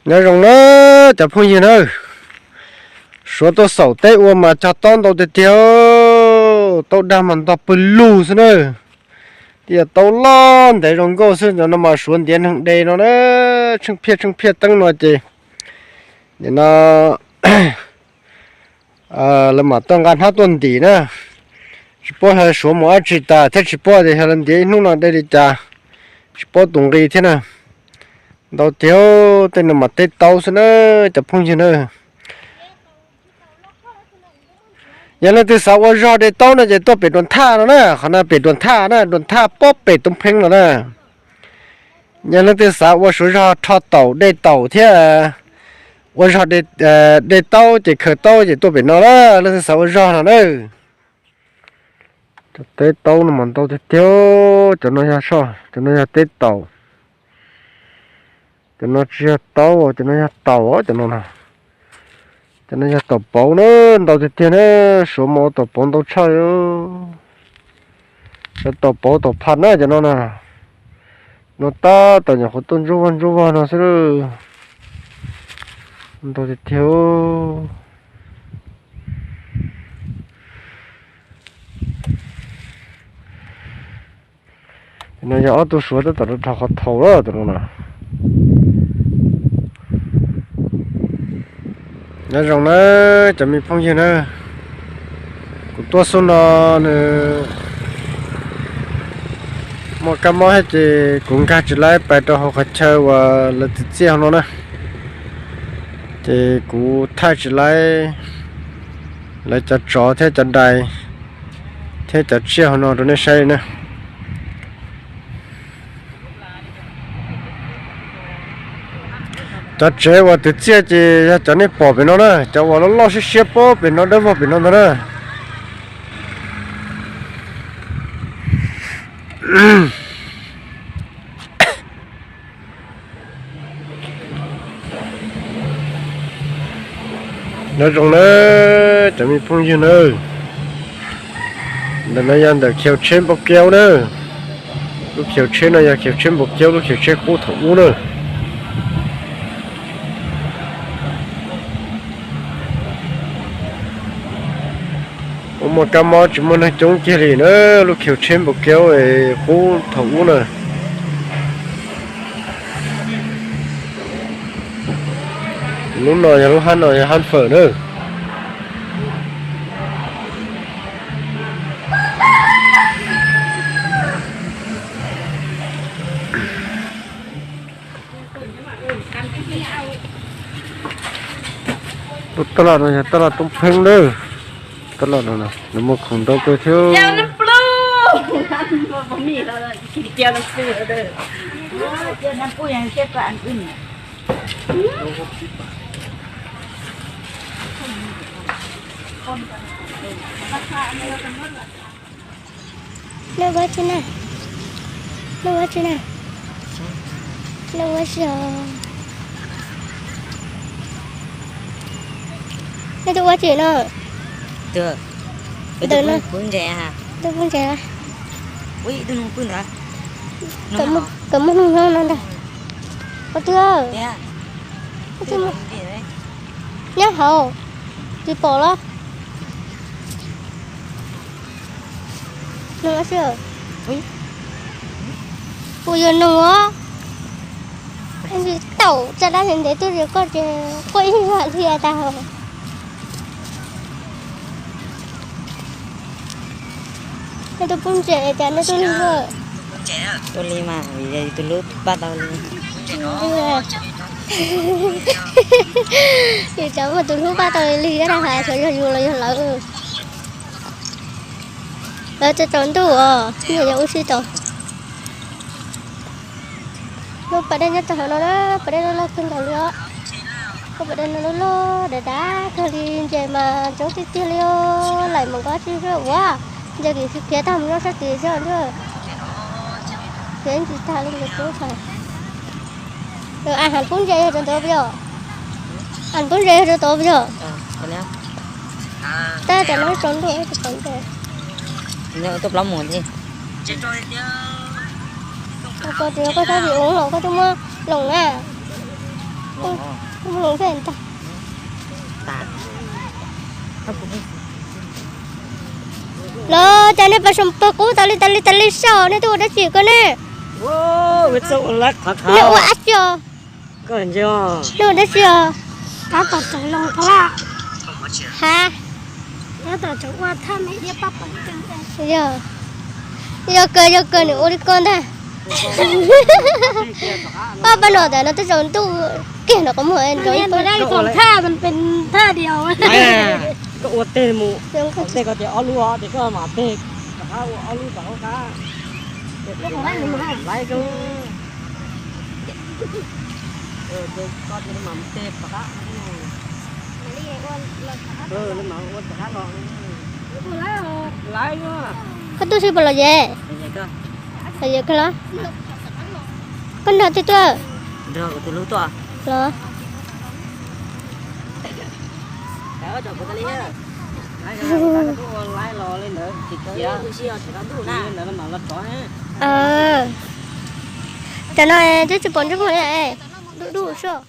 Nyob zoo na cov phooj ywg na, Suav tuaj xaum teb ua mas cog taub ntau tiag tiag, taub dag mas ntog pw lug xwb na. Twb yog taub loj ntev zoo nkauj xwb, cov no mas Suav ntiav neeg de no na, tsheej phiaj tsheej phiaj teeb no ces nim no lawv mam tuaj nqa hnab tuaj ntim na. Tsis paub yog Suav mus dab tsi tas thiab tsis paub tias yog lawv ntiav ib hnub no de li cas, tsis paub tus nqi thiab na. Ntau tiag, tej no mas teb taub xwb na cov phooj ywg na. Yog leej twg xav ua zog de taub no ces tuaj pem Ruas Thaj no na, qhov no pem Ruas Thaj na, Ruas Thaj pob pem Toob Pheeb no na. Yog leej twg xav ua Suav zog rho taum de taum thiab ua zog de taub ces khaws taub ces tuaj pem no na, leej twg xav ua zog no na. Cov teb taub no mas ntau tiag tiag, cov no yog soj, cov no yog teb taum. Cov no tsis yog taub, cov no yog taum, cov no na. Cov no yog taum pauv na, ntau tiag tiag na, Suav mas ua taum pauv ntau tshaj li. Cov taum pauv taum phaj na cov no na. No tab tom nyuam qhuav tuaj ntsuab vog ntsuab vog no xwb. Ntau tiag tiag. No yog ob tug Suav tab tom rau rho qhov thaum lawm tus no na. Nyob zoo na cov me phooj ywg na, kuv tuaj xub no nws muaj kab mob thiab ces kuv nkag tsis laib pais rau hauv qhov chaw uas lawv txiv txiaj hauv no na. Ces kuv thaij tsis laib lawv cov tsov thiab cov dais thiab cov tsiaj hauv no rau nej saib li na. Cov tsev uas twv txiaj ces yog cov nej pom pem no na, cov uas loj loj siab siab pob pem no dawb vog pem no ntag na. Nyob zoo na cov me phooj ywg na, ntawm no yog ntawm khiv tsheb npau kiau na. Lub khiv tsheb no yog khiv tsheb npau kiau, lub khiv tsheb qub thaum ub na. Ua muaj kab mob tsis muaj neeg coob kiag li na, lub khiv tsheb npau kiau qub thaum ub na. Lub no yog lub hab no yog hab fawm na. Tus taj laj no yog taj laj Toob Pheeb lawm. Taj laj no nws muaj khoom ntau kawg thiab. Lub ua tsi na? Lub ua tsi na? Lub ua tsi os? Nej tuaj ua tsi no? Ntawm no. Twb pub ntses. Kom muaj noog no ntag. Ua twg? Nyob hauv. Tsis pom los? Noog si. Kuv yuav noog os. Tsis taum tsa dab ntev tuaj ze koj ces quaj ib yam li tas. Nej tuaj pub ntses cas nej tuaj lig luaj? Tuaj lig mas vim yus tus hlub pab tau li. Yus cov muaj tus hlub pab tau li li, yog yus los yog lawv. Lawv tseem tsaus ntuj os, yog yus ua si tau. Lub pas dej nyob rau hauv no na, pas dej loj loj kawg nkaus li os. Lub pas dej no loj loj dav dav kawg li, ntses mas coob tiag tiag li os. Laim mus nqa tsis ua, ntses kim khiav tag mus nyob sab tid xwb os. Khiav ntsis tag li ntses coob tag. As, hais pub ntses yog rau tod puas yog? As, pub ntses yog rau tod puas yog? Tab cov no tsaus ntuj tsis tau ntses. Koj tsis yog koj sab vim ub los koj twb muab loos na. Los cas nej pais saum pawg qub tas li tas li tas li saib, nej twb ua dab tsi koj ne? Nej ua dab tsi os? Nej ua dab tsi os? Ha? Yog, yog kawg, yog kawg nws ua li koj ntag. Paj paj no tas no twb tsaus ntuj kiag no qhov muag nrov ib pob. Koj ua teg mus, ua teg koj tias ob lub os, ces koj mam teg rov qab ua ob lub rov qab. Laiv koj, koj tias mam teg rov qab. Mam ua rov qab los. Laiv. Koj tuaj xwb puas los ye? Los ye koj los? Koj nrog twg tuaj? Los. Tam no twb tsis pom ntsej muag li, duj duj soj.